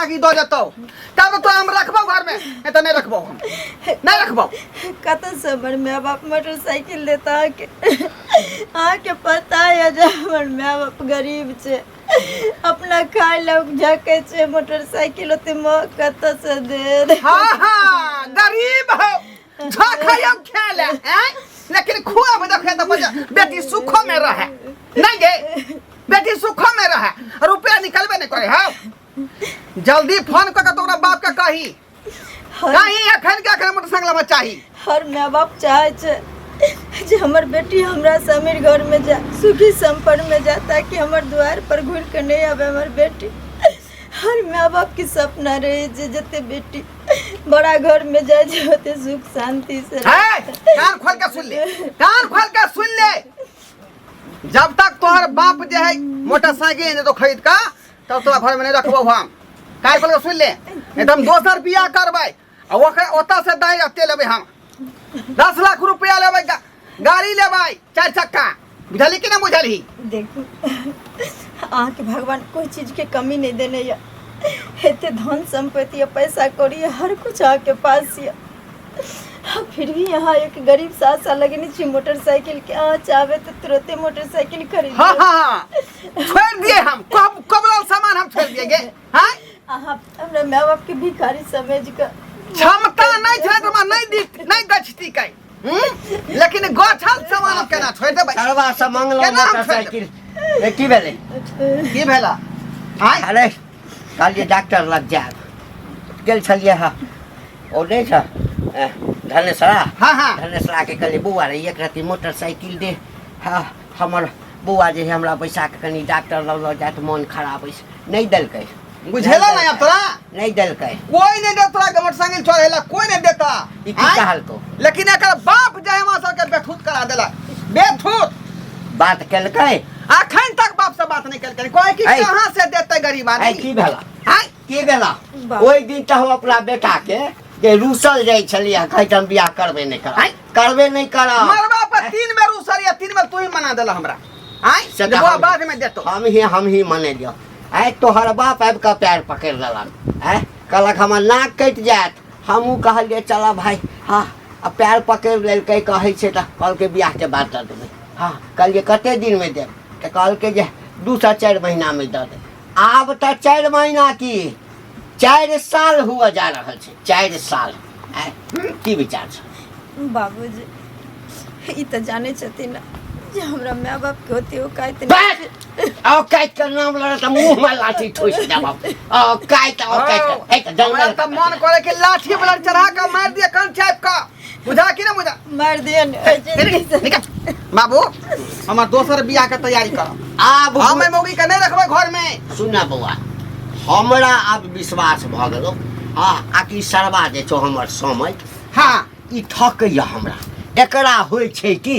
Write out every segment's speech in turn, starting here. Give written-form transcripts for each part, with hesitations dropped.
Motorcycle दऽ देतौ तब तो हम रखबौ घर में, नहीं तो नहीं रखबौ, हम नहीं रखबौ। कतऽसँ हमर माय बाप मोटरसाइकिल देता अहाँके? अहाँके पता यऽ जे हमर माय बाप गरीब छै, अपना खाय लए झकै छै, मोटरसाइकिल ओते महग कतऽसँ देत? हाँ हाँ, गरीब हो, झखैयौ खेले हैं, लेकिन खुआब देखै तऽ बेटी सुखो में रहे नहीं गे, बेटी सुखो में रहे, रुपया निकलबे नहीं करे। हौ, जल्दी फोन कऽ के तोरा बाप के कही कही अखन के अखन मोटरसाइकिल हमरा चाही। हर माय बाप चाहे छै जे हमर बेटी हमरा से अमीर घर में जाए, सुखी संपन्न में जाए, ताकि हमर द्वार पर घुर के नहीं आवे हमर बेटी। हर माय बाप के सपना रहे जे जते बेटी बड़ा घर में जाए जे ओते सुख शांति से रहे। है, कान खोल के सुन ले, कान खोल के सुन ले, जब तक तोहर बाप जे है मोटरसाइकिल नहीं तो खरीद का तब तोरा घर में नहीं रखबो हम। कान खोल के सुन ले, नहीं तो हम दोसर बियाह करबै आ ओकरा ओतऽ से दाई एते लेबै हम, 10 लाख रुपया लेबै, गाड़ी लेबै चारि चक्का, बुझलही कि नहि बुझलही? देखू, अहाँके भगवान कोई चीज के कमी नहीं देने यऽ, एते धन संपत्ति या पैसा कौड़ी यऽ, हर कुछ अहाँके पास यऽ, फिर भी यहाँ एक गरीब साथ साथ लगने छी मोटरसाइकिल के। अहाँ चाहबे तो तुरंते मोटरसाइकिल खरीद हाँ लेब। हाँ हाँ, छोड़ दिए हम, कब कबरल सामान हम छोड़ दिए गे। हाँ, अहाँ हमरा माय बाप के भिखारी समझ के क्षमता नहीं छे तो हमरा नहीं दी नहीं गछती कै, लेकिन गछल सामान हम केना छोड़ देबै? सरवा से मंगलहुँ केना हम छोड़ मोटरसाइकिल रे, की भेलै? की भेला? आँय? अरे कहलियै डॉक्टर लग जायब, गेल छलियै। हँ, ओ नहि छ धनेसरा? हाँ हाँ। धनेसरा के कहलियै, बौआ रे, एक रत्ती मोटरसाइकिल दे। हँ, हमर बौआ जे है हमरा बैसा कऽ कनि डॉक्टर लग लऽ जायत, मोन खराब अछि। नहि देलकै। बुझेला नहीं अब तोरा? नहि देलकै। कोई नहीं दे तोरा के मोटरसाइकिल चढ़ेला, कोई नहीं देता। ई की आँय? कहलकौ? लेकिन एकर बाप जे हमरा सबके बेथूत करा देलक, बेथूत बात केलकै। अखन तक बाप से बात नहीं केलकै कोई कि ऐ। कहाँ से देते गरीब आइ आदमी। की भेला? आँय? की भेला? बाप। ओहि दिन तऽ हम अपना बेटा के जे रूसल जाइ छलियै, कहै हम बियाह करबे नहि करब, आँय? करबे नहि करब। मरबा पर 3 बेर रूसल या 3 बेर तू ही मना देला हमरा। आँय? से तऽ बौआ बाद में देतो। हम ही मनेलियौ। आइ तोहर बाप आबि कऽ पैर पकड़ि लेलक, आँय, कहलक हमर नाक कटि जायत। हमहूँ कहलियै चलऽ भाय। हँ, आ पैर पकड़ि लेलकै, कहै छै तऽ कहलकै बियाहके बाद दऽ देबै। हँ, कहलियै कते दिनमे देब? तऽ कहलकै जे 2 से 4 महीनामे दऽ देब। आब तऽ 4 महीना की, 4 साल हुअ जा रहल छै, 4 साल। आँय, की विचार छै? बाबूजी, ई तऽ जानै छथिन ने जे हमरा माय बाप के ओते औकात नहि बस छै। औकात के नाम लड़ तऽ मुंह में लाठी ठोसि देब। औकात, औकात, हे तऽ हमरा जंगल तऽ मन करे कि लाठी वाला चढ़ा के मार दिए कान चाप का, बुझा कि ना बुझा? मारि दिअ ने। निकल, निकल। बाबू, हमर दोसर बियाह के तैयारी कर। आब हम एहि मौगी के नहीं रखबै घर में। सुन ना बौआ, हमरा आब विश्वास भऽ गेलो। हँ, आकि सरवा जे छौ हमर समय, ई ठकैया हमरा। एकरा होइ छै कि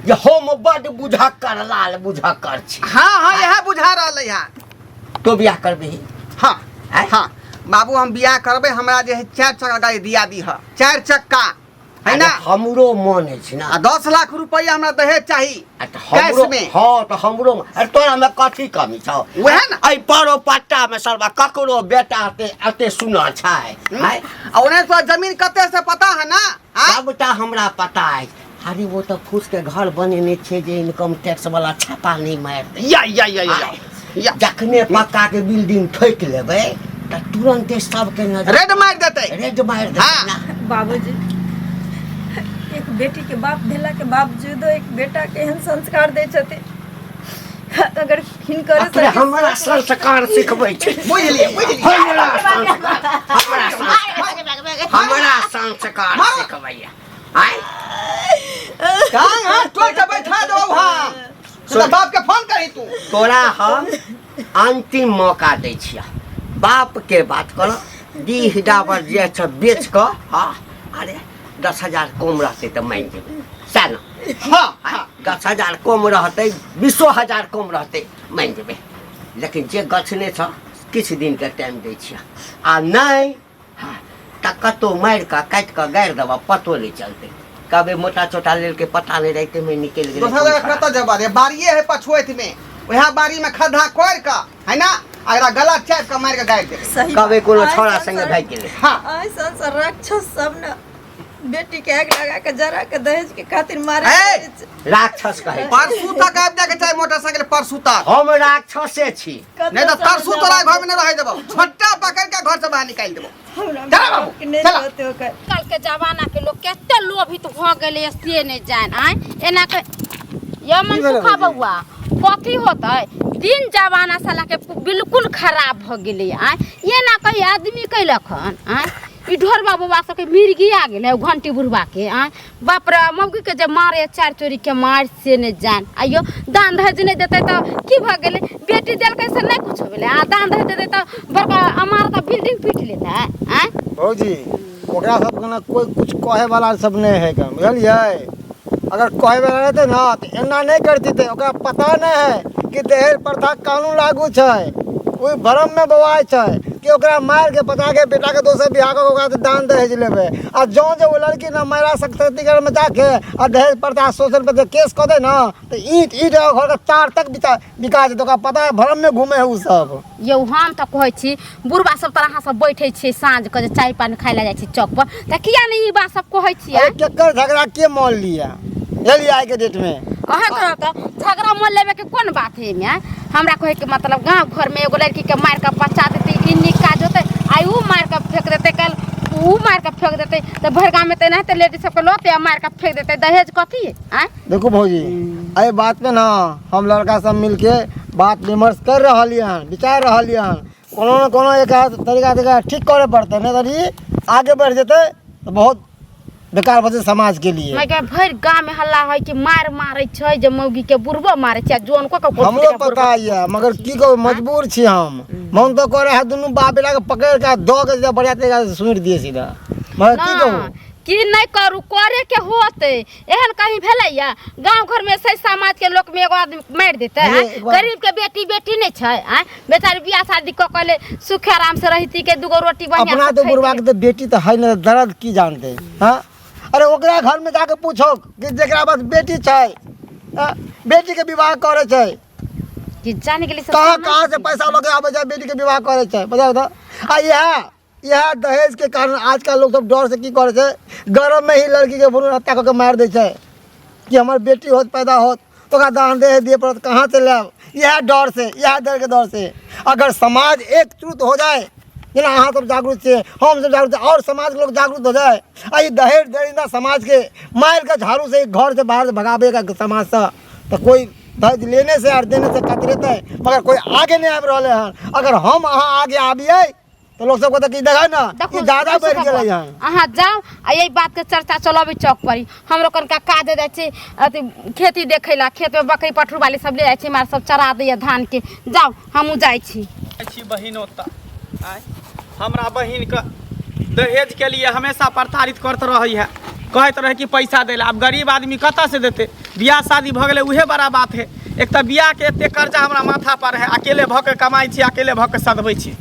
जे हम बड बुझक्कर, लाल बुझक्कर छी। हाँ हाँ, यह बुझा रहल है। तो बियाह करबिही? हाँ। आँय? हाँ बाबू, हम बियाह करबै। हमरा जे है चारि चक्का गाड़ी दिया दी है, चारि चक्का है ना। अरे, हमरो मन अछि ना। आ 10 लाख रुपया हमरा दहेज चाही। आ तऽ हमरो कैश में। हाँ, तऽ हमरो। अरे, तोरा में कथी कमी छौ? वएह ने। एहि परोपट्टा में सरवा ककरो बेटा एते एते सुनर छै? आँय? आ ओने तोरा जमीन कते से पता है ना? आँय? सबटा हमरा पता अछि। अरे, वो तऽ फूस के घर बनेने छै जे इनकम टैक्स वाला छापा नहि मारि दै। या या या या आँय? या। जखने पक्का के बिल्डिंग ठोकि लेबै तऽ तुरंते सबके नजर रेड मारि देतै। रेड मारि देतै। हाँ। ना। बाबूजी, एक बेटी के बाप भेला के बावजूदो एक बेटा के एहन संस्कार दै छथिन, अगर हिनकर अपने हमरा संस्कार सिखबै छै? बुझलियै, बुझलियै। हमरा संस्कार, हमरा संस्कार, हमरा संस्कार सिखबैया? आँय? टांग हाथ तोड़ के बैठा देबौ हम। तू तऽ बाप के फोन करी तू। तोरा हम अंतिम मौका दै छियह, बाप के बात कर। डीह डाबर जे छ बेच कऽ, हाँ, अरे 10,000 कम रहतै तऽ मानि जेबै, सएह ने? हाँ हाँ। 10,000 कम रहतै, 20,000 कम रहतै, मानि जेबै, लेकिन जे गछने छ किछु दिनके टाइम दै छियह। आ नहि, हाँ, तऽ कतहु मारि कऽ काटि कऽ गाड़ि देबऽ, पतो नहि चलतै। कहबै मोटा चोटा लेलकै, पता नहि रातिमे निकलि गेलै। दोसर जगह कतऽ जेबा रे? बाड़िए है पछुआइत में, वएह बाड़ी में खद्धा कोड़ि कऽ है ना, आ एकरा गला चापि के मारि के गाड़ि देबै। सही कहबै बात। कोनो आइ छौड़ा संसार- संगे भागि गेलै। हाँ। आइ संसार राक्षस सब ने बेटी के आगि लगा के जरा के दहेज के खातिर मारे ए! छै। राक्षस कहै छै। परसू तक आबि जाके चाही मोटरसाइकिल परसू तक। हम राक्षसे छी। कतौ नहीं तो तरसू तोरा घर में नहीं रहे देबो, छोटा पकड़ के घर से बाहर निकाल देबो। हमरा चला बाबू, के नहीं चला। रहते ओकर। आजकल के जमाना के लोग कते लोभित भऽ गेलै से नहि जान। आँय एना के यो मन की भेलै सुखा भौजी? बौआ कथी होतै, दिन जमाना साला के बिल्कुल खराब भऽ गेलै। आँय एना कही आदमी कैलक हन? आँय ई ढोरबा बौआ सबके मिर्गी आ गेलै घंटी बुढ़बा के। आँय बाप रे, मौगी के जे मारे चारि चोरी के मार से नहि जान। आइयो दान दहेज नहि देतै तऽ की भऽ गेलै? बेटी देलकै से नहि कुछो भेलै, आ दान दहेज देतै तऽ बड़का अमार तऽ बिल्डिंग पीट लेतै। आँय भौजी ओकरा सबके ने कोइ कुछ कहे वाला सब नहि है कन, बुझलियै? अगर कहे वाला रहतै ने तऽ एना नहि करतितै। ओकरा पता नहि है कि दहेज प्रथा कानून लागू छै, ओहि भ्रममे बौआइ छै कि ओकरा मारिके बचा के बेटाके दोसर बियाह कऽ के ओकरा से दान दहेज लेबै। आ जँ जे ओ लड़की ने महिला सशक्तिकरणमे जाके आ दहेज प्रथा शोषण पर जे केस कऽ दै ने तऽ ईंट ईंट घरके तार तक बिका बिका जेतै। ओकरा पता है, भ्रममे घूमे है ओ सब। यौ हम तऽ कहै छी बुढ़बा सब तर अहाँ सब बैठै छियै साँझ के जे चाय पानि खाय लए जाइ छी चौक पर, तऽ किया नहि ई बात सब कहै छियै? अरे केकर झगड़ा के मान लिया, बुझलियै? आइके डेटमे अहाँ कहब तऽ झगड़ा मोल लेबे के कोन बात है एहिमे? हमरा कहै के मतलब गाँव घर में एगो लड़की के मारि के पचा देतै ई नीक काज होतै? आइ ऊ मारि के फेंक देतै, काल्हि ऊ मारि के फेंक देतै, तऽ भरि गाँव में तऽ एनाहिते लेडीज सबके लऽते आ मारि के फेंक देतै। दहेज कथी है? आँय देखू भौजी, एहि बात पे ने हम लड़का सब मिलके बात विमर्श कर रहलियै हन, विचार रहलियै हन। कोनो ने कोनो एक तरीका तरीका ठीक करे पड़तै, नहि तऽ ई आगे बढ़ि जेतै तऽ बहुत बेकार भऽ जेतै समाज के लिए। मैं भरि गाँव में हल्ला है कि मार मारै छै जे मौगी के बुढ़बो मारै छै आ जोन को के हमरो पता यऽ, मगर की कहू, मजबूर छी हम। मन तऽ करे है दुनू बाप बेटा के पकड़ के दऽ के सीधा बढ़िया तरीका से सुनि दिए सीधा, मगर की कहू। की नहि करू, करे के होतै। एहन कहीं भेलैया गाँव घर में से समाज के लोक में एगो आदमी मारि देतै? अरे, आँय? एक बार- गरीब के बेटी बेटी नहि छै? आँय बेचारी बियाह शादी कऽ के ले सुख आराम से रहिती के दूगो रोटी बढ़िया अपना से तो बुढ़वा खैती। के तो बेटी तो है ना, दर्द की जानते। हाँ अरे ओकरा घर में जाके पूछो कि जेकरा पास बेटी छै, हाँ, बेटी के विवाह करे छै कि जाने के लिए सब कहाँ समाज कहाँ से पैसा लऽ के आबै छै बेटी के विवाह करे छै, बताउ तऽ। आ इएह दहेज के कारण आजकल लोग सब डर से की करे छै, गर्भ में ही लड़की के भ्रूण हत्या कऽ के मारि दै छै कि हमर बेटी होत पैदा होत तो ओकरा दान दहेज दिए पड़त, कहाँ से लायब? इएह डर से, इएह डर के डर से अगर समाज एकजुट हो जाए, जेना अहाँ सब जागरूक छियै, हम सब जागरूक छियै, और समाज के लोग जागरूक हो जाए आ ई दहेज दरिंदा समाज के मारि के झाड़ू से घर से बाहर भगाबे का समाज से, तऽ कोई दहेज लेने से और देने से कतरेतै, मगर कोई आगे नहीं आबि रहलै हन। अगर हम अहाँ आगे आबियै तऽ लोक सब कहतै कि देखै ने देखू ई ज्यादा बढ़ि देखू गेलै हन। अहाँ जाउ आ एहि बातके चर्चा चलबै चौक पर। हमरो कनिका काज जाइ छै अथी खेती देखै ला, खेतमे बकरी पठरू वाली सब ले जाइ छै, मार सब चरा दैया धानके। जाउ हमहूँ जाइ छी। छी बहिन ओतऽ आँय हमरा बहिनके दहेजके लिए हमेशा प्रताड़ित करैत रहै है, कहैत रहै कि पैसा दै लए। आब गरीब आदमी कतऽसँ देतै? बियाह शादी भऽ गेलै उहे बड़ा बात है। एक तऽ बियाहके एते कर्जा हमरा माथा पर है, अकेले भऽ के कमाइ छी, अकेले भऽ के सधबै छी।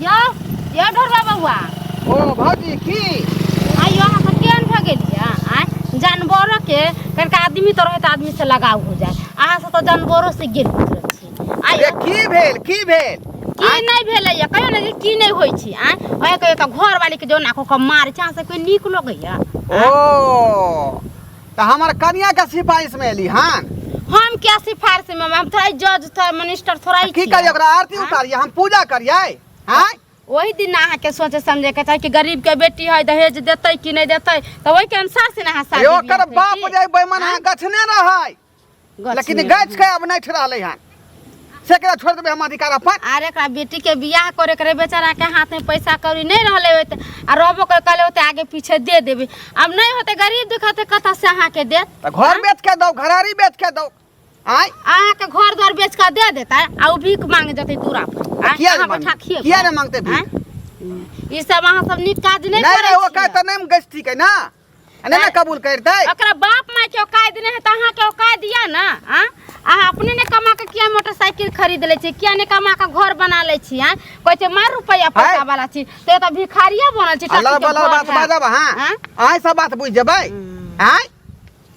यौ यौ ढोरबा बौआ। ओ भौजी की आइयो अहाँ सब केहन भऽ गेलियै? आँय जानवरो के कनिका आदमी तऽ रहै तऽ आदमी से लगाव हो जाए, अहाँ सब तऽ जानवरो से गेल गुजरल छी। अरे आइयो की भेल, की भेल? की नहि भेलैया कहियो ने जे की नहि होइ छै? आँय ओहे कहियो तऽ घरवाली के जोना कऽ कऽ मारै छै, अहाँ सबके नीक लगैया? ओ तऽ हमर कनिया के सिफारिश में एली हन? हम क्या सिफारिश में? हम थोड़ा जज थोड़ा मिनिस्टर थोड़ा ही की छियै। करियै ओकरा आरती उतारियै, हम पूजा करियै? आँय ओहि दिन अहाँके सोचे समझे के चाही कि गरीब के बेटी है, दहेज देतै कि नहि देतै, तऽ ओहिके अनुसार से ने अहाँ शादी अरे बियाह ओकर बाप करती। जे बेईमान अहाँ गछने रहै, गछने लेकिन रहै। गछ के अब नहि रहलै हन, से केना छोड़ि देबै हम अधिकार अपन? अरे एकरा बेटी के बियाह करे के रहे, बेचारा के हाथ में पैसा कौड़ी नहीं रहले होते, आ रहबो कर कहले होते आगे पीछे दे देबे, अब नहीं होते गरीब दुखते कतऽ से अहाँ के देत? तऽ घर बेच के दौ, घरारी बेच के दौ। आँय अहाँ के घर द्वार बेच के दे देता आ उ भीख मांगे जते दूरा पर। आँय, किया अहाँ नहि बैठा मांगतै? खिएबै? किया नहि मांगतै भीख? आँय? ई सब अहाँ सब नीक काज नहीं नहि करै रे, ओ छियै। काज तऽ नहि गछती के ना, आ नहि ने कबूल करतै। ओकरा बाप माय के औकात नहि है तऽ अहाँ के औकात दिया ना। आँ अहाँ अपने ने कमा के किया मोटरसाइकिल खरीद लै छी, किया ने कमा के घर बना लै छी? आँ कहै छै मार रुपैआ पैसा वाला छी तऽ एतऽ भिखारिये बनल छी। अल्लाह टट्टी के बला घर बात है। बाजब अहाँ? आँ? अहाँ सब बात बुझि जेबै? आँय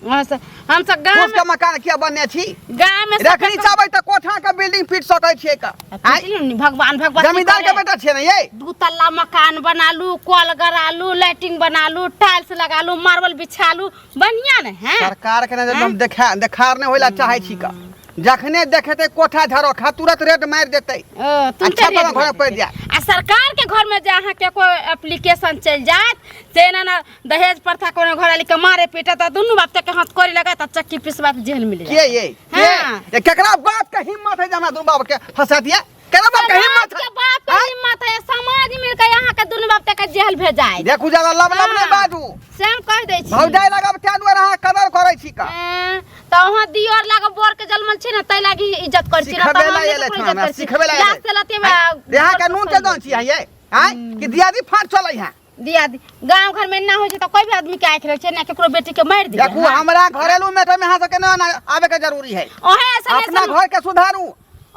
हम सब गाँव फूस के मकान किया बनने छी? गाँव में रखनी चाहबै तऽ कोठा के बिल्डिंग पीट सकै छियै का? आँय? भगवान भगवती जमींदार के करे। बेटा छियै ने ये? दू तल्ला मकान बनालू, कल गरालू, लाइटिंग बनालू, टाइल्स लगालू, मार्बल बिछालू, बढ़िया ने है? सरकार के नजर हम देखा देखार नहि होइला चाहै छी का। जखने देखेतै कोठा झरोखा तुरंत रेड मारि देतै। ओ, तुरंते अच्छा रेड बड़ा घर मारि पड़ि देतै। जायत। आ सरकार के घर में जे अहाँ के कोई एप्लीकेशन चलि जायत से एना ना दहेज प्रथा कोनो घरवाली के मारे पीटे त दुनू बाप के हाथ कोरी लगा त चक्की पिसवा त जेल मिल के जायत। ये के हाँ। ये केकरा बाप के हिम्मत है जे हमरा दुनू बाप के फंसा दिया? केकरा बाप के हिम्मत समाज है? के बाप के हिम्मत है, समाज मिल के यहाँ के दुनू बाप के जेल भेजाए। देखू ज्यादा लब लब नहीं हाँ। बाजू। से हम कह दै छी। भौजाई लगब ताहि दुआरे अहाँ कदर करै छी का। तऽ अहाँ दियर लाग बर के जलमल छी ने ताहि लागी इज्जत करै छी ना सिखबे तऽ हम ला नहि एलै ककरो छौ इज्जत हमरा, करै छी। सिखबे ला लाज एलै। से लते में यहाँ के नून के दन छी अहाँ ये आँय कि दियादी फाट चलै है? दियादी गांव घर में ना होइ छै तऽ कोई भी आदमी के आँखि रहै छै ना केकरो बेटी के मारि दियै। देखू हमरा घरेलू मैटर में अहाँ सबके ना आबे के जरूरी है। ओहे ऐसन अपना ऐसन घर के सुधारू।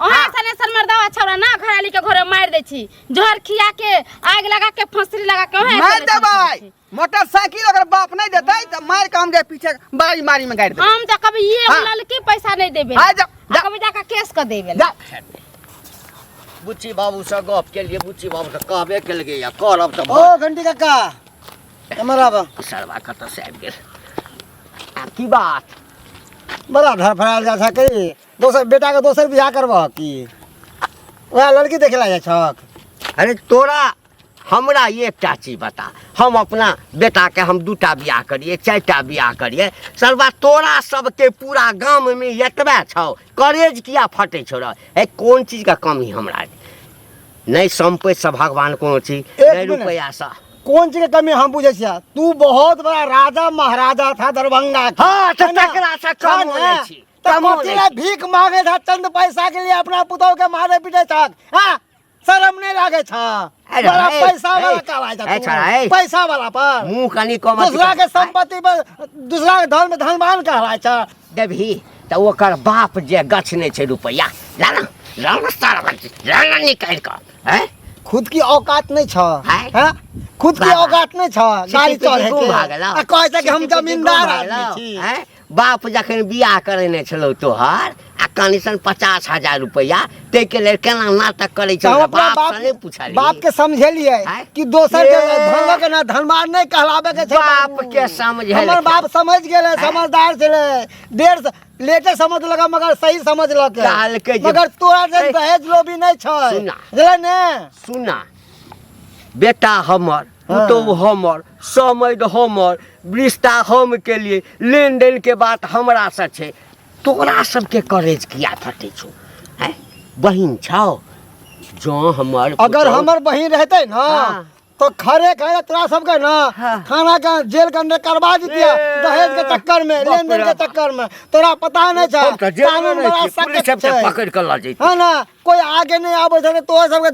ओहे ऐसन ऐसन मर्दावा छौड़ा ना घराली के घरे मारि दै छी, जहर खिया के आगि लगा के फांसरी लगा के ओहे ऐसन मारि ऐसन देबै। करै छी। मोटरसाइकिल अगर बाप नहीं देतै तऽ मारि के हम जे पीछे बारी मारी में गाड़ि देबै। हम तऽ कभी ये हाँ। ललकी पैसा नहीं देबै। हाँ, जा, जा। कभी जाके केस कर देबै। जा। बुच्ची बाबू से गप केलिए, बुच्ची बाबू से कहबे केलकै या करब तऽ ओ घंटी काका एम्हर आब। सरवा कतऽ से आबि गेल? आब की बात? बड़ा धड़फड़ायल जाइ छह की दोसर बेटा के दोसर बियाह करबह की? वएह लड़की देखे ला जाइ छक? अरे तोरा हमरा एकटा चीज बता, हम अपना बेटाके हम दूटा बियाह करिए, चारिटा बियाह करिए, सरवा तोरा सबके पूरा गाममे एतबे छौ, करेज किया फटै छौ रे? ए कोन चीजके कमी हमरा? नहि सम्पत्तिसँ भगवान कोनो चीज, एक नहि मिनट। रुपैआसँ। कोन चीज के कमी हम बुझै छियै? तू बहुत बड़ा राजा महाराजा था दरभंगा के। हाँ, तऽ है ना? तकरा से कमो है ना? नहि छी, तऽ कमो कथी नहि ला छी। भीख मांगे था चंद पैसा के लिए अपना पुतोह के मारे पीटे छक? हाँ, शरम नहीं लागे छा? अरे बड़ा हे, पैसा हे, वाला कहलाय छा हे तू। छोड़ा, हे। पैसा वाला पर मुँह कनि कम अथी दूसरा कर। के संपत्ति पर दूसरा के धन में धनवान कहलाय छा। देबही तऽ ओकर बाप जे गछने छै रुपैआ, लाना लाना सारा लाना निकालि कऽ हैं? खुद की औकात नहीं छ। हैं? हैं? खुद की बाबा। औकात नहीं छ गाड़ी सिटी चढ़े गुम के। भऽ गेलौ। आ कहै छै कि हम सिटी पिटी गुम जमींदार भऽ आदमी गेलौ, छी। हैं? बाप जखन बियाह करेने छलौ तोहर आ कनिसन 50,000 रुपैआ ताहिके लेल केना नाटक करै तऽ हम छलौ? अपना बाप बाप से नहि पुछलियै? बाप के समझेलियै आँय? कि दोसर के ए। धन लऽ के ना धनवान नहीं कहलाबे के छै। बाप बाबू। के समझेलकै। हमर बाप समझ गेलै, समझदार छलै, देर से लेटे समझ लगा मगर सही समझ लके। कहलकै जे- मगर तोरा जे ए। दहेज लोभी नहीं छै। सुना। बुझलै ने? सुना बेटा हमर, पुतोहु हमर, समैध हमर, रिश्ता हम केलिए, लेन देन के बात हमरा से छै, तोरा सबके करेज किया फटै छौ? हैं? बहिन छौ जँ हमर अगर पुतोहु- हमर बहिन रहते ना हाँ। तो खरे खरे तोरा सबके ना हाँ। थाना के जेल के अंदर करवा दितिया ए, दहेज के चक्कर में, बाप लेन देन रे के बाप। चक्कर में। तोरा पता नहीं छै, हम तऽ जेलमे कानून रहै बड़ा छी, पुलिस सख्त सबके छै। पकड़ि कऽ लऽ जैतै। है ना, कोई आगे नहीं आबै छै, तोरा सबके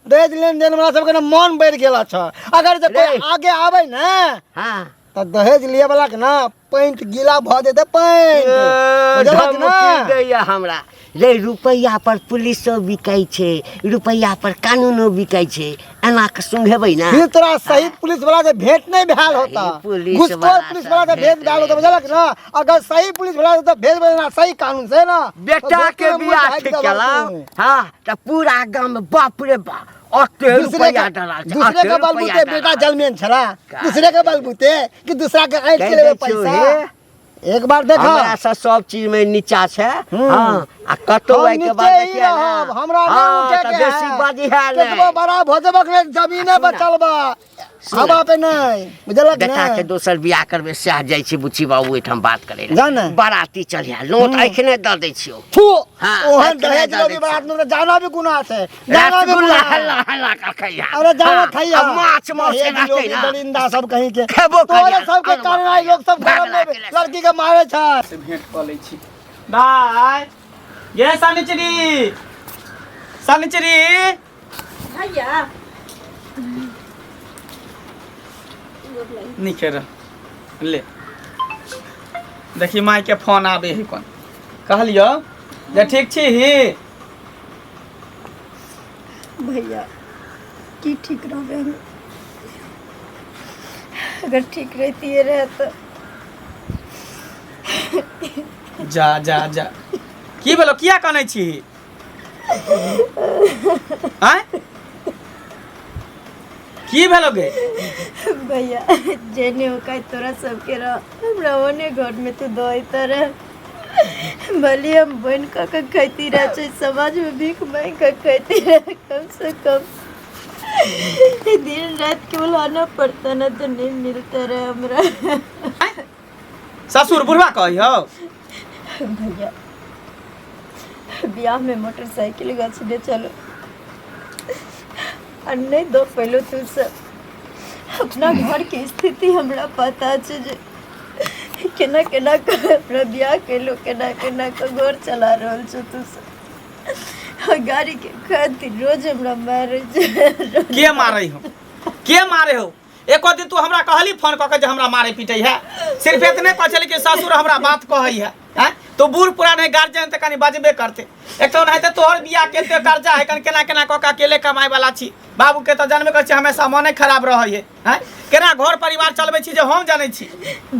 दहेज लेन देन वाला सबके ना मन बढ़ि गेल छ। अगर जे कोई रे। आगे आबै ना हाँ। तऽ दहेज लिए वाला के ना पैंट गीला भऽ जेतै, पैंट। ए, बुझलक ना? धमकी दैया हमरा रे। रुपैआ पर पुलिसो बिकै छै, रुपैआ पर कानूनो बिकै छै, एना के सुंघेबै ना। फिर तोरा सही पुलिस वाला से भेंट नहीं भेल होता। सही पुलिस घुसखोर वाला पुलिस से वाला से भेंट भेंट भेल होता, नहीं। बुझलक ना? अगर सही पुलिस वाला से तो भेंट भेल ना सही कानून से ना, बेटा तो के मुँह बियाह ढाकि ठीक देबह केलहुँ तू। हाँ तऽ पूरा गाम बाप रे बाप ओते दूसरे रुपैआ के डलाल छै, दूसरे ओते के रुपैआ बलबूते बेटा डलाल। जलमेन छला, का दूसरे के बलबूते कि दूसरा के ऐंठ कहि के लेबे दै छियौ पैसा। हे। एक बार देखो हमरा से सब चीज में नीचा छै। हम्म। हाँ, आ कतौ हम आइ के बाद नीचे ही देखिए ना। रहब, हमरा नहीं हाँ, उठे तऽ के बेसी है। बाजी है केतबो नहि। बड़ा भजबक ने जमीने पर सुना। चलबा, सुना। हवा पे नहीं, बुझलक बेटा ने? के दोसर बियाह करबै सएह जाइ छी बुच्ची बाबू ओहिठाम बात करै जा ने। बाराती चलिया नोत एखने दऽ दै छियौ। थू, हाँ, ओहन एखने दहेज दऽ लोभी दै बारात छियौ। में जाना भी गुनाह छै, जाना भी रसगुल्ला गुनाह। हल्ला हल्ला कर खइहा। अरे जाना हाँ, खइहा। आ माछ मांस दहेज रहतै लोभी ना। दरिंदा सब कहीं के। खेबो तोरे करिहा, सबके आलू कारण आइ लोग सब भाग घर में लाके ले। लड़की के मारे छै। से भेंट कऽ लै छी। बाय गे शनिचरी, शनिचरी भैया नीके रह ले। देखी माय के फोन आबे है कोन। कहलियो जे ठीक छी ही? भैया की ठीक रहबे हम? अगर ठीक रहती रहे तो जा जा जा की भेलो किया कनै छी आँय की भेलो गे भैया जेने ओकाय तोरा सबके रह हमरा ओने घर में तू दो रह भले हम बन कऽ के खैती रह छै समाज में भीख मांगि कऽ खैती रह कम से कम दिन रात केवल आना पड़ता ना तो नहीं मिलता रहे हमरा ससुर बुढ़वा कही हो भैया बियाह में मोटरसाइकिल गछने चलो आ नहीं दो पहलो तू सब अपना घर के स्थिति हमरा पता छै जे केना केना कऽ अपना बियाह केलहुँ केना केना कऽ घर चला रहल छौ तू सब आ गाड़ी के खातिर रोज हमरा मारै छै के मारै हो के मारे हो एको दिन तू हमरा कहली फोन कऽ के जे हमरा मारे पीटे है सिर्फ एतने कहै छली कि ससुर हमरा बात कहै है हैं तो बूढ़ पुरान है गार्जियन तऽ कनि बजबे करते एक तो ओनाहिते तोहर बियाह के एते कर्जा है कनि केना केना कऽ के अकेले कमाए वाला छी बाबू के तऽ जानबे करै छी हमेशा मने खराब रहै है हैं केना घर परिवार चलबै छी जे हम जानै छी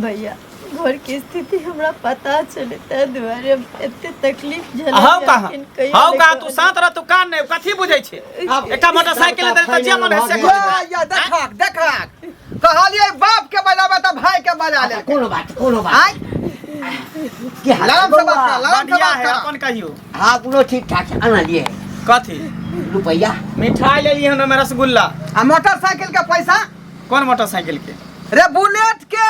भैया घर के स्थिति हमरा पता छलै ताहि दुआरे हम एते तकलीफ झेललियै हौ कहाँ लेकिन कहियो हौ नहि कहाँ तू कहलियै। शांत रह तू कान नहि कथी बुझै छै आब एकटा मोटरसाइकिल सबटा देले तऽ जे मन है से फाइनल कर भऽ या या देखक देखक कहलियै बाप के बजाबे तऽ भाई के बजा ले कोनो बात कोनो बात आय की हाल लरम से बात बौआ? कर लरम से बढ़िया बात है कर अपन कहियो हाँ अपनो ठीक ठाक है आना लिए कथी रुपया मिठाई लेली हन ओहिमे रसगुल्ला आ मोटरसाइकिल के पैसा कोन मोटरसाइकिल के रे बुलेट के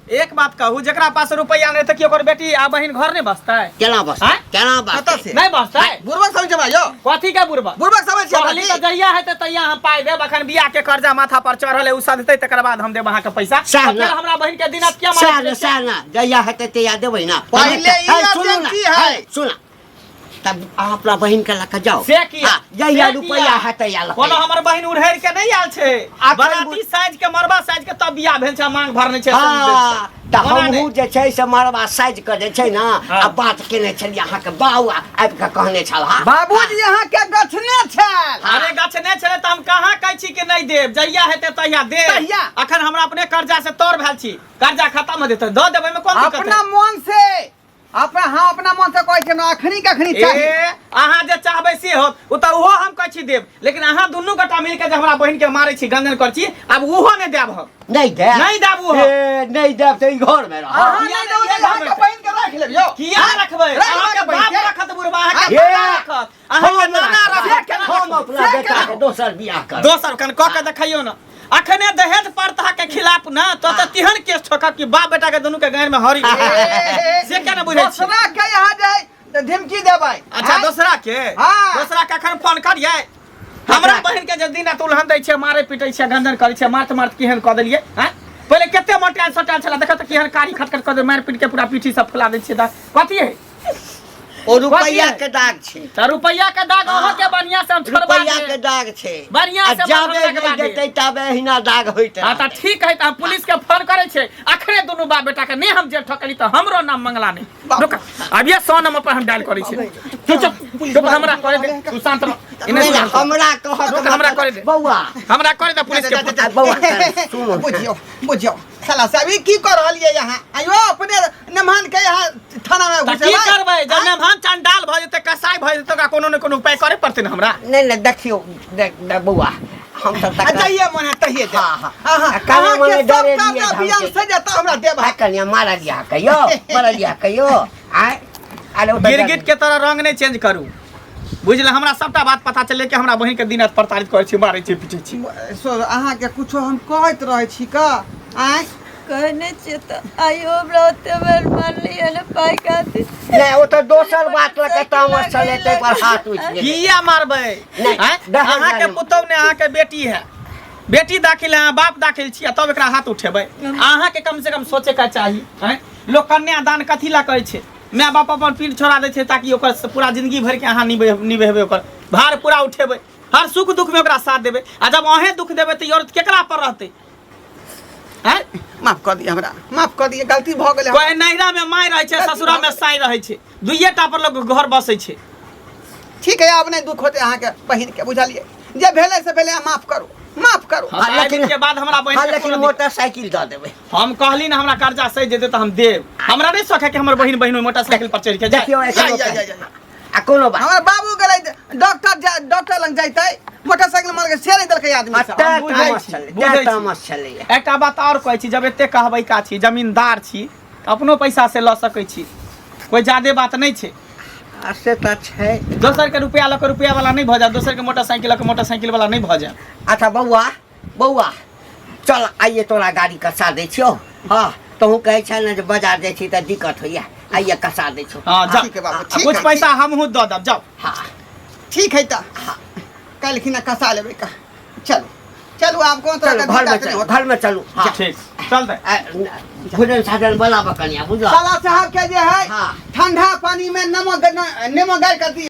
एक बात कहू जकरा पास रुपया नहीं तऽ की ओकर बेटी आ बहिन घर नहीं बसतै केना बस आँय? केना बस कतऽ से नहीं बसतै बुढ़बक समझ भाई यो कथी के बुढ़बा बुढ़बक समझ छियै कहली तऽ जहिया हेतै तहिया हम पाइ देब अखन बियाह के कर्जा माथा पर चढ़ल है उ सधतै तकर बाद हम देब अहाँके पैसा सएह आ फेर ने। हमरा बहिन के दिनत किया सएह मारैत ने सएह ने जहिया हेतै तहिया देबै ना पहिले ई है, सुनू ना, अर्जेंसी है। है, सुना तब अहाँ अपना बहिन के लऽ कऽ जाउ से किया हाँ, जहिया से रुपैआ किया? हेतै या लऽ कोनो कऽ हमर बहिन उड़हरि के नहि आयल छै अखन बराती साइज के मरबा साइज के तब बियाह भेल छै मांग भरने छै हाँ, तऽ ओना हमहूँ नहि। जे छै से मरबा साइज के जे छै ने हाँ। आ बात केने छलियै अहाँके बाउ आबि कऽ कहने छल हँ बाबूजी अहाँ के गछने छल अरे गाछ नहि छलै तऽ हम कहाँ कहै छी कि नहि देब जहिया हेतै तहिया देब तहिया। अखन हमरा अपने कर्जा से तर भेल छी कर्जा खत्म हो जेतै दऽ देबै ओहिमे कोन दिक्कत अपना है मन से अपना हाँ अपना मन से कहै छै हमरा अखनी के अखनी चाही ए अहाँ जे चाहबै से होत ओ तऽ ओहो हम कहै छी देब लेकिन अहाँ दुनू गोटा मिलके जे हमरा बहिन के मारै छी गंजन करै छी आब ओहो नहि देब हम नहि देब नहि देब ओहो ए, नहि देब तऽ ई घरमे रहब अहाँ नहि देबै तऽ अहाँके बहिन के राखि लेब यौ किया रखबै राखि अहाँके लेबै बाप बहिन के। रखत बुढ़बा अहाँके ए, दादा रखत अहाँके हम नाना राखब। रखत हम अपना बेटा के दोसर बियाह करब दोसर कन कऽ के देखियौ ने अखने दहेज प्रथा के खिलाफ ना तो तऽ तिहन केस ठोकब कि बाप बेटा के दुनू के गाँव में हरी से क्या ना बुझै छी दोसरा के यहाँ जाय तऽ धमकी देबै अच्छा आँय? दोसरा के हाँ। दोसरा के अखन फोन करियै हमरा बहिन के जे दिन रात उल्हन दै छै मारे पीटै छै गंजन करै छै मारत मारत केहन कऽ देलियै हैं पहिले कते मोटायल सोटायल छला देखऽ तऽ केहन कारी खटखट कऽ दे मारि पीट के पूरा पीठी सब फुला दै छियै तऽ कथी है ओ रुपैया कथी? के दाग छै तऽ रुपैया के दाग अहाँ के बढ़िया से हम छोड़बा रुपैया देब। के दाग छै बढ़िया आ से जाबे बाल बच्चा के नहि बाजे। देतै ताबे एहिना दाग होइत हाँ तऽ रहतै। ठीक है तऽ हम पुलिस के फोन करै छै अखने दुनू बाप बेटा के नहि हम जेल ठोकली तऽ हमरो नाम मंगला नहि रुक अब ये 100 नंबर पर हम डायल करै छै तू चुप चुप हमरा करे दे तू शांत रह इने नहि, सुन। हमरा कहत रुक, हमरा करे दे। बौआ हमरा करे दे पुलिस के फोन। आ, बौआ सुनू बुझियौ बुझियौ साला साहब ई की कर रहलियै यहाँ आइयो अपने मेहमान के यहाँ थाना में तऽ की घुसेबै करबै जब मेहमान चंडाल भऽ जेतै कसाई भऽ जेतै ओकरा कोनो ने कोनो उपाय करे पड़तै ने हमरा नहि नहि देखियौ देख बौआ हम सब आ जइए मन है तहिए दे हाँ, हाँ। हाँ, आ काहे अहाँके मने सब डरे काम लिए अभियान ढंग से। से जेता हमरा देब आ कनिया मारल या कहियो मारल या कहियो आय अरे ओ तऽ गिरगिट के तरह रंग नहि चेंज करू बुझल हमरा सबटा बात पता चललै कि हमरा बहिन के दिन रात प्रताड़ित करै छी मारै छी पीटै छी सो अहाँके कुछो हम कहैत रहै छी का आँय कहने छियै तऽ आइयो हमरा ओते बेर मारलियै ने पाइ खातिर नहि ओ तऽ दोसर बात लऽ कऽ तामस छलै ताहि पर हाथ उठि गेलै किया मारबै नहि, आँय? दहेज अहाँके नहि। पुतहु ने अहाँके बेटी है बेटी दाखिल है अहाँ बाप दाखिल छी आ तब एकरा हाथ उठेबै अहाँके कम से कम सोचे के चाही आँय? लोक कन्यादान कथी लए करै छै माय बाप अपन पीठ छोड़ा दै छै ताकि ओकर पूरा जिंदगी भरिके अहाँ निभेबै ओकर भार पूरा उठेबै हर सुख दुखमे ओकरा साथ देबै आ जब अहें दुख देबै तऽ ई औरत केकरा पर रहतै आँय? माफ कऽ दिअ हमरा माफ कऽ दिअ गलती भऽ गेलै कोई नैहरा में माय रहै छै ससुरा में साई रहै छै दुइये टा पर लोग घर बसै छै ठीक है आब नहि दुख होतै अहाँके बहिनके बुझलियै जे भेलै से भेलै अहाँ माफ करू माफ करू हाँ, लेकिन के बाद हमरा बहिन हाँ के लेकिन कोनो दिक्कत- मोटरसाइकिल दऽ देबै हम कहली ना हमरा कर्जा सही जेतै तऽ हम देब हमरा नहीं शौक है कि हमर बहिन बहिन मोटरसाइकिल पर चढ़ के जाए। देखियौ जा, एखनो जा, जा, जा। आ कोनो बात हमर बाबू गेलै डॉक्टर डॉक्टर लग जैतै, मोटरसाइकिल मार के से नहि देलकै आदमी आ सब। तैं बुझै तामस छी, छलै, बुझै तैं छी। तामस छलैया। एकटा बात आओर कहै छी, जब एते कहबै का छी, जमींदार छी तऽ अपनो पैसा से लऽ सकै छी, कोइ जादे बात नहि छै। आ से तऽ छै। दोसर के रुपया लऽ कऽ रुपया वाला नहि भऽ जायब, दोसर के मोटरसाइकिल लऽ कऽ मोटरसाइकिल वाला नहि भऽ जायब। अच्छा बौआ, बौआ चल आइए तोरा गाड़ी कसा दै छियौ। हँ तहूँ कहै छह ने जे बाजार जाइ छी तऽ दिक्कत होइया, आइए कसा दै छियौ। हँ जाउ। ठीक है बाबू, आ ठीक कुछ है, पैसा हमहूँ दऽ देब, जाउ। हँ ठीक है तऽ काल्हिखिना कसा लेबै का। चलू चलू, आब कोन तरह चलू के घर में दिक्कत नहीं चलू, होत। घर में चलू। हाँ। ठीक, चल दे। आ, भोजन साजन बनाबऽ कनिया, बुझल? साला साहब के जे है हाँ। ठंडा पानी में नमक, नेमो गाड़ कर दिए।